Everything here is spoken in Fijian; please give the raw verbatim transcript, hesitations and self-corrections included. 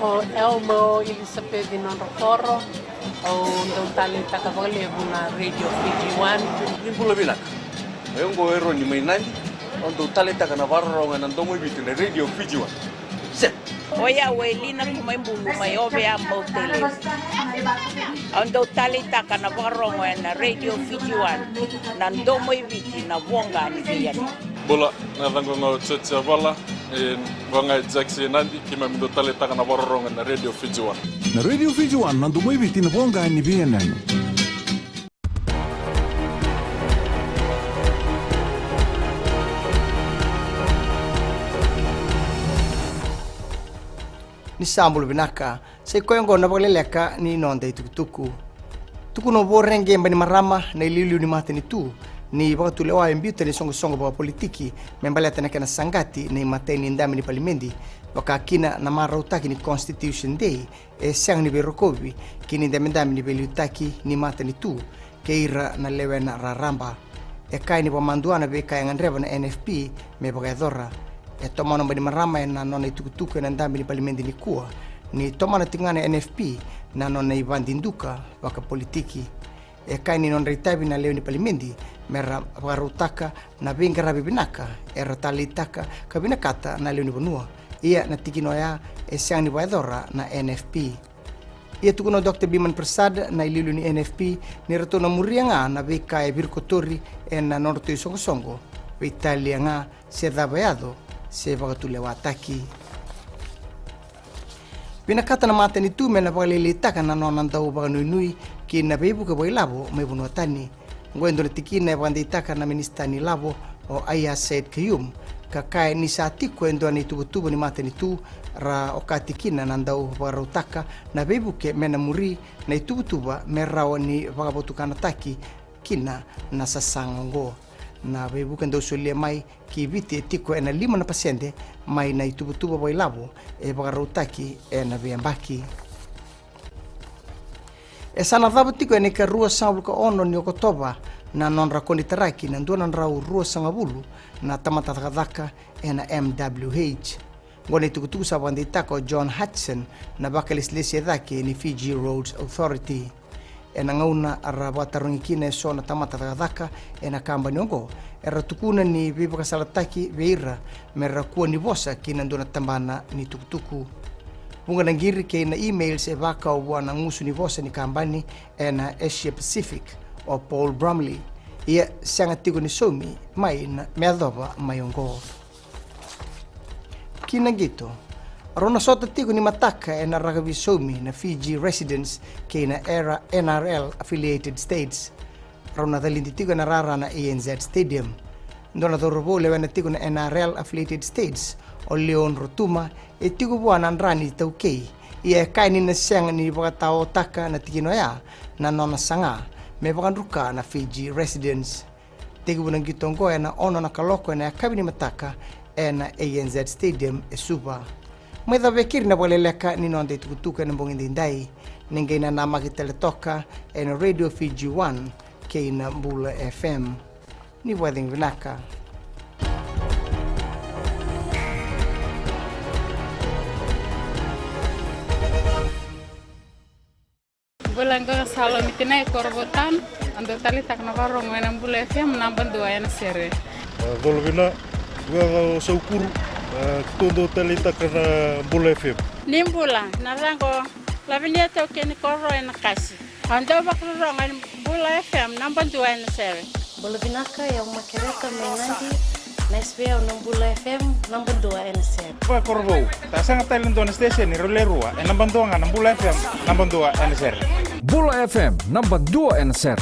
O Elmo Elisapeci Nodrokoro, au dau taleitaka vakalevu na Radio Fiji One. Ni bula vinaka. O yau oqo o Eroni mai Nadi, au dau taleitaka na vakarorogo ena domo i Viti na Radio Fiji One. Set. O yau o Elina Kumaibulu mai Ovea, Mautalevu. Au dau taleitaka na vakarorogo ena Radio Fiji One, na domo i Viti, na voqa ni veiyanuyanu. Bula, na yacaqu ga o George Avala, e, vaka ga e Jackson Nadi, keimami dau taleitaka na vakarorogo ena Radio Fiji One. Na Radio Fiji One, na domo i Viti, na voqa ni veiyanuyanu. Ni sa bula vinaka, sa i koya oqo na vakaleleka ni noda itukutuku. Tukuna o Voreqe Bainimarama na iliuliu ni matanitu ni vakatulewa e biuta na isoqosoqo vakapolitiki me baleta na kena saqati na imatai ni dame ni palimedi, vaka kina na marautaki ni Constitution Day, e sega ni veirokovi ki na idabedabe ni veiliutaki ni matanitu kei ira na lewena raraba. E kaya ni vakamadua na veika e gadreva na N F P me vakayacora. E tomana o Bainimarama ena nona itukutuku ena dabe ni palimedi nikua ni tomana tiko ga na N F P na nona ivakadiduka vakapolitiki. E kaya ni nodra itavi na lewe ni palimedi me ra vakarautaka na veiqaravi vinaka era taleitaka ka vinakata na lewe ni vanua. Ia na tikina oya e sega ni vakayacora na N F P. Ia tukuna o Doctor Biman Prasad na iliuliu ni N F P ni ratou na muria ga na veika e virikotori ena nodratou isoqosoqo, veitalia ga se cava e yaco se vakatulewataki. Vinakata na matanitu me na vakalailaitaka na nona dau vakanuinui ki na veivuke vakailavo mai vanua tani. Oqo e dua na tikina e vakadeitaka na minisita ni lavo o Aiyaz Sayed-Khaiyum, ka kaya ni sa tiko e dua na ituvatuva ni matanitu ra okati kina na dau vakarautaka na veivuke me na muri na ituvatuva me rawa ni vakavotukanataki kina na sasaga oqo. Na veivuke dau solia mai ki Viti e tiko ena lima na pasede mai na ituvatuva vakailavo e vakarautaki ena veiyabaki. E sa na cava tiko ena ikaruasagavulu ka ono ni Okotova na nodra konitaraki na dua na drau ruasagavulu na tamata cakacaka ena M W H. Oqo na itukutuku sa vakadeitaka o John Hudson na vakalesilesi e cake ni Fiji Roads Authority. Ena gauna ra vakatarogi kina eso na tamata cakacaka ena kabani oqo, era tukuna ni veivakasalataki vei ira me ra kua ni vosa ki na dua na tabana ni tukutuku. Vuqa na qiri kei na emails e vakau vua na gusu ni vosa ni kabani ena Asia Pacific, o Paul Brumley. Ia sega tiko ni saumi mai na me yacova mai oqo. Ki na qito, rau na sota tiko ni mataka ena rakavi saumi na Fiji Residents kei na era N R L affiliated states. Rau na calidi tiko ena rara na A N Z Stadium. Dua na cauravou lewena tiko na N R L affiliated states, o Leon Rotuma, e tiko vua na dra ni taukei. Ia e kaya ni na sega ni vakataotaka na tikina oya na nona saga me vakadruka na Fiji Residents. Tekivu na qito oqo ena ono na kaloko ena yakavi ni mataka ena A N Z Stadium e Suva. Mai cava e keri na vakaleleka ni noda itukutuku ena bogi daidai. Ni qai nanamaki tale toka ena Radio Fiji One kei na Bula F M. Ni vakacegu vinaka. Bula, qo ga Salomi Tinai, Korovou Town. Au dau taleitaka na vakarorogo ena Bula F M, naba dua ena sere. A, Colovina, qo ga o Saukuru, a, keitou dau taleitaka na Bula F M. Ni bula, na yacaqu o Lavinia Taukei ni Koro ena Kasi. Au dau vakarorogo ena Bula F M, naba dua ena sere. Bula vinaka, o yau Makereta mai Nadi, na S V O na Bula F M, naba dua ena sere. Vakakorovou, sa sega tale ni dua na station ni rau le rua, e naba dua ga na Bula F M, naba dua ena sere. Bula F M, naba dua ena sere.